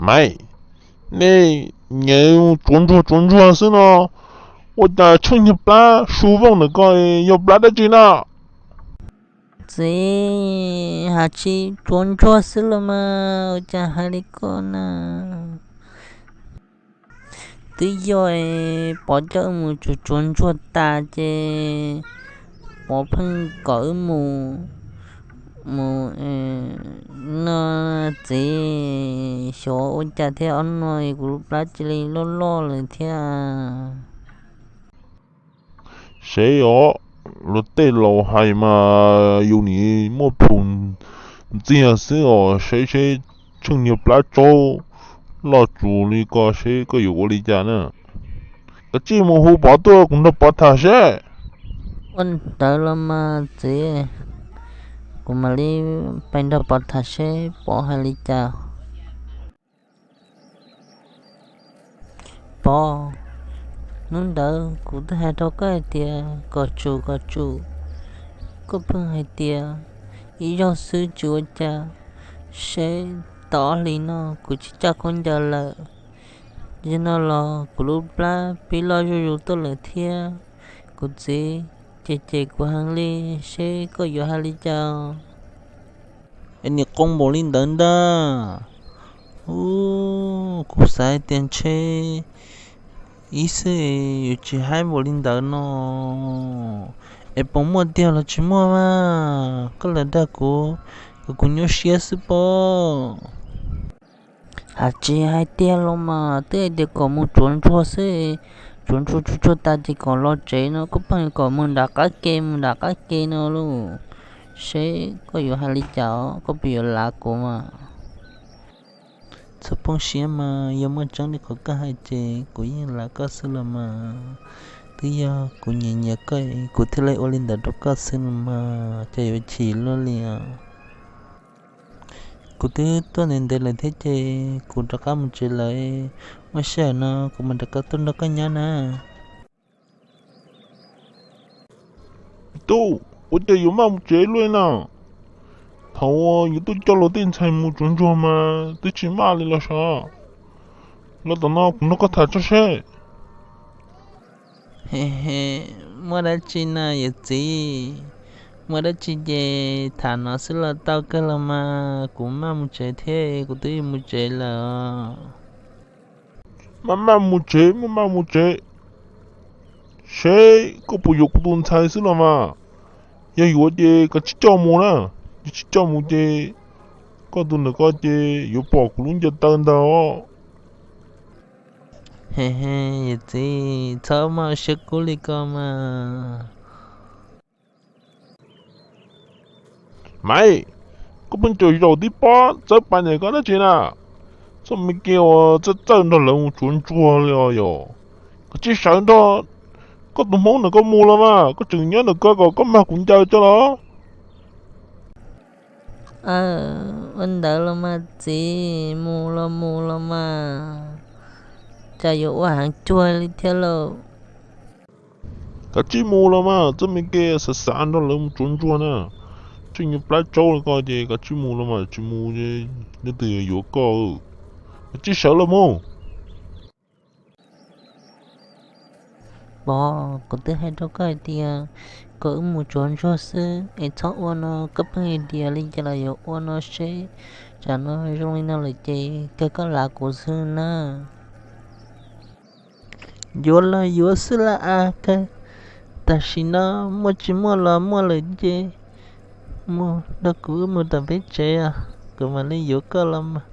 Maiv, nej nyiam tsuav ntsuag tsuav ntsuag xwb no, ua cas tsheej niag plab su vooj ntawm ko yog plab dab tsi na? Txiv, has tsis tsuav ntsuag xwb los mas ua cas hais li ko na. Twb yog Pov coj wb mus tsuav tsuav ntsuag tas ces Pov pheej kom wb mus, mus no txiv, xyov ua cas thiab ob no kuv lub plab cia li loj loj lawm thiab. Seb os, luag tej laus hais mas yus nim muaj plhus ntxiag xwb os, seb seb tsheej niag plab tsaub loj tsus li ko seb koj yuav ua li cas na. Kav tsij mus hu Pov tuaj kuv nrog Pov tham seb. Ua ntawd los mas txiv, kuv mam li pais nrog Pov tham seb Pov hais li cas. Pov, hnub ntawd kuv twb hais rau koj hais tias kom tsum kom tsum, koj pheej hais tias ib zaug xwb tsis ua cas, seb tau ob hlis no kuv tsis coj khaub ncaws lawm, yog no los kuv lub plab pib loj zuj zus tuaj lawm thiab. Kuv txiv, ces ces kuv heev li, seb koj yuav hais li cas. Es nim qoo npaum li ntawd ntag. Ub, kuv xav hais tias ntshe ib xwb yuav tsis haib npaum li ntawd no. Es puas muaj tiag los tsis muaj mas, koj lam dag kuv kom kuv nyuaj siab xwb pob. Has tsis hais tiag los mas twb hais tias kom mus tsuav ntsuag xwb, tsuav ntsuag tsuav ntsuag tas ces kom los tsev no, koj pheej kom mus nram qab ke mus nram qab ke no lauj. Seb koj yuav hais li cas, koj puas yuav lav kuv mas? Txhob poob siab mas, yog muaj tseeb li qhov koj hais ces kuv yeej lav koj xwb los mas. Twb yog kuv nyiam nyiam koj, kuv thiaj li ua li ntawd rau koj xwb los mas, cas yuav chim luaj li os. Kuv twb tuaj ntev ntev lawm thiab ces kuv rov qab mus tsev lawm. Muaj sij hawm no kuv mam rov qab tuaj nrog koj nyob na. Tub, ua cas yuav maj mus tsev luaj na? Thaum uas yuav tuaj coj luag tej ntxhais mus tsuav ntsuag mas twb tsis maj li los sav. Los tom no kuv nrog koj tham tso seb. Muaj dab tsi na yawm txiv? Muaj dab tsi ces tham no xwb los tau kawg los mas, kuv maj mus tsev thiab, kuv twb mus tsev lawm. Maj maj mus tsev, maj maj mus tsev, seb koj puas yuav kuv tus ntxhais xwb los mas. Yog yuav ces koj tsis coj mus na, yog tsis coj mus ces koj tus ntawm ko ces yuav pom kuv lub ncaws taw ntag os. Yawm txiv, txhob maj siab kub li ko mas. Maiv, koj pheej caum zaum tib pob txawb pas niam koj dab tsi na? Txoj me kiag uas txawj txawj nrog lawv mus tsuav ntsuag li os yom. Koj tsis sawv nrog koj tus hmoob ntawm koj mus los mas, koj tseem nyob ntawm ko kom koj mag kuv ncaws coj los. Ua ntawd los mas txiv, mus los mus los mas, cas yuav ua heev cuag li thiab lauj. Koj tsis mus los mas, txoj me kiag xav xav nrog lawv mus tsuav ntsuag na. Tseem nyuag plab tsaub li ko ces koj tsis mus los mas, tsis mus leej twg yuav koj. Koj tsis sawv los mus. Pov, kuv twb hais rau koj hais tias kom wb mus tsuav ntsuag xwb es txhob ua no, koj pheej hais tias li cas los yuav ua no seb, tsam no zoo li no lawm ces kawg koj lav kuv xwb na. Yuav los yuav xwb las as kawg, tam sim no muaj tsis muaj los muaj lawm ces mus nrog kuv wb mus tom peb tsev os, kuv mam li yuav koj los mas.